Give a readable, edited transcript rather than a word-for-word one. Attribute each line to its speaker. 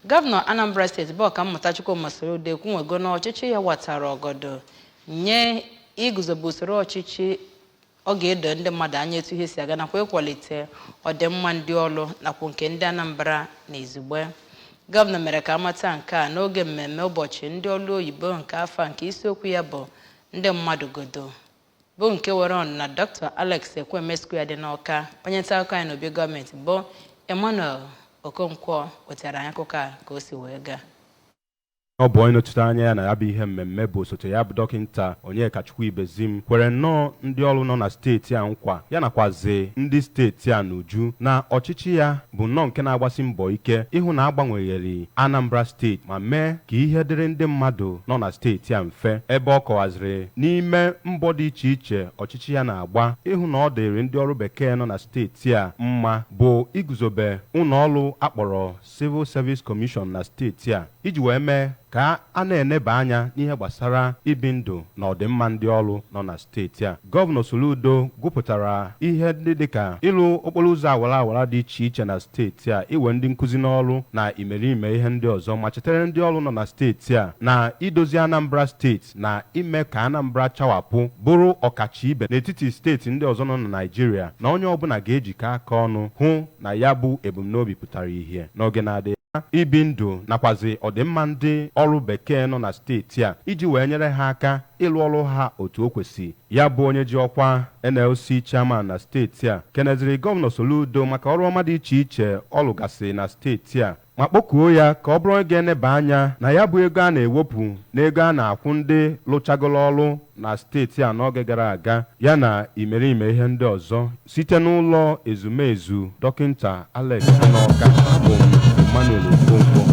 Speaker 1: Gọvanọ Anambra Steeti bụ Ọkammụta Chukwuma Soludo ekwunwego na ọchịchị ya watara ọgọdọ nye iguzobe usoro ọchịchị ọ ga-edo ndị mmadụ anya etu ihe si aga nakwa ịkwalite ọdịmma ndị ọlụ nakwa nke ndị Anambra na izugbe. Gọvanọ mere ka amata nke a n'oge mmemme ụbọchị ndị ọlụ oyibo nke afọ a nke isiokwu ya bụ ndị mmadụ godo, bụ nke were ọnọdụ na Dr. Alex Ekwueme Square dị n'Awka. Onye nta akụkọ anyị n'obi gọọmenti bụ Emmanuel Okonkwo wetara anyị akụkọ a ka o si wee gaa.
Speaker 2: Ọ bụ onye nọchite anya ya na ya bụ ihe mmemme bụ osote ya bụ Dọkịnta Onyekachukwu Ibezim kwere nnọọ ndị ọrụ nọ na steeti a nkwa ya nakwazi ndị steeti a n'uju na ọchịchị ya bụ nnọọ nke na-agbasi mbọ ike ịhụ na agbanwegheri Anambra Steeti ma mee ka ihe dịrị ndị mmadụ nọ na steeti a mfe, ebe ọ kọwaziri n'ime mbọ dị iche iche ọchịchị ya na-agba ịhụ na ọ dịrị ndị ọrụ bekee nọ na steeti a mma bụ iguzobe ụlọ ọrụ akpọrọ Civil Service Commission na steeti a iji wee mee ka a na-eneba anya n'ihe gbasara ibi ndụ na ọdịmma ndị ọrụ nọ na steeti a. Gọvanọ Soludo gụpụtara ihe ndị dịka ịlụ okporo ụzọ awara awara dị iche iche na steeti a, iwe ndị nkụzi n'ọrụ na imerime ihe ndị ọzọ, ma chetara ndị ọrụ nọ na steeti a na idozi Anambra Steeti na ime ka Anambra chawapụ bụrụ ọkacha ibe n'etiti steeti ndị ọzọ nọ na Naịjirịa, na onye ọbụla ga-ejikọ aka ọnụ hụ na ya bụ ebumnobi pụtara ihe n'oge na-adịghị ibi ndụ nakwazi ọdịmma ndị ọrụ bekee nọ na steeti a iji wee nyere ha aka ịlụ ọrụ ha otu o kwesị. Ya bụ onye ji ọkwa NLC chairman na steeti a keneziri Gọvanọ Soludo maka ọrụ ọma dị iche iche ọ lụgasị na steeti a, ma kpọkuo ya ka ọ bụrụ onye ga-eneba anya na ya bụ ego a na-ewepụ n'ego a na-akwụ ndị lụchagoro ọrụ na steeti a n'oge gara aga, ya na imerime ihe ndị ọzọ. Site n'ụlọ ezumezu Dọkịnta Alex n'Awka, abụ m Emmanuel Okonkwo.